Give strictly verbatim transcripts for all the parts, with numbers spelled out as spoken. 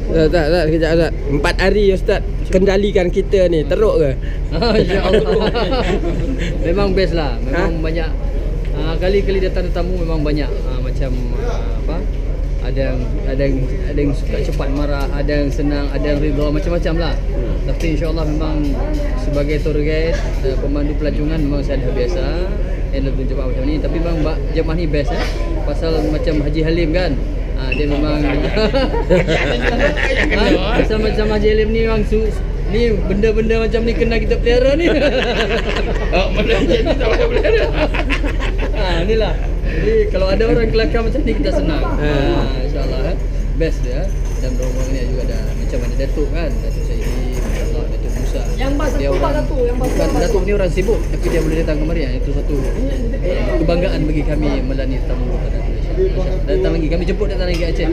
Tak, tak, tak, sekejap, Ustaz. Empat hari, Ustaz, kendalikan kita ni, teruk ke? Ya Allah. Memang best lah. Memang banyak, ah, kali-kali datang tetamu memang banyak, ah, macam, ah, apa? Ada yang, ada yang, ada yang suka cepat marah, ada yang senang, ada yang rida, macam-macam lah. Tapi insya-Allah memang sebagai tour guide, eh, pemandu pelancongan memang saya dah biasa. Yang lebih cepat macam ni. Tapi memang bak jemaah ni best, eh. Pasal macam Haji Halim kan. Ah, dia memang Ha? Pasal macam Haji Halim ni memang su-, ni benda-benda macam ni kena kita pelihara ni. Oh, mana jadi tak boleh pelihara? Ha, inilah. Jadi kalau ada orang kelakar macam ni kita senang. Ha. Ha, insya-Allah, eh. Best dia. Dan rombongan ni juga ada macam ada Datuk kan, Datuk Saidi, masya-Allah, Datuk Musa. Yang bas Dia satu, orang bas satu, yang bas bukan satu. Datuk ni orang sibuk, tapi dia boleh datang kemari, ha, itu satu kebanggaan bagi kami melayani tetamu daripada Malaysia. Datang lagi, kami jemput datang lagi Aceh.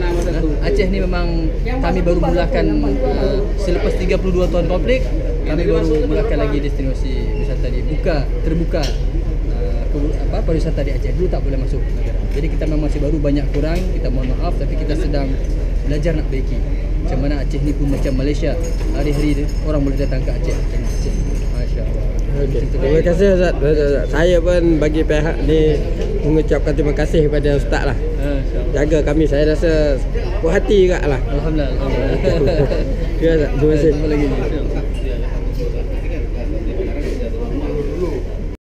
Aceh ni memang kami baru mulakan, uh, selepas tiga puluh dua tahun konflik, kami baru mulakan lagi destinasi wisata ni, buka, terbuka, uh, ke, apa, pariwisata di Aceh. Dulu tak boleh masuk negara. Jadi kita memang masih baru, banyak kurang, kita mohon maaf, tapi kita sedang belajar nak perbaiki. Macam mana Aceh ni pun macam Malaysia, hari-hari orang boleh datang ke Aceh. Tengok Aceh. Masya Allah. Okey. Terima kasih, Ustaz. Saya pun bagi pihak ni mengucapkan terima kasih kepada Ustaz lah. Ha, insya-Allah. Jaga kami, saya rasa puas hati juga lah. Alhamdulillah, alhamdulillah. Ya, Ustaz. Terima kasih. Jumpa lagi, insya-Allah.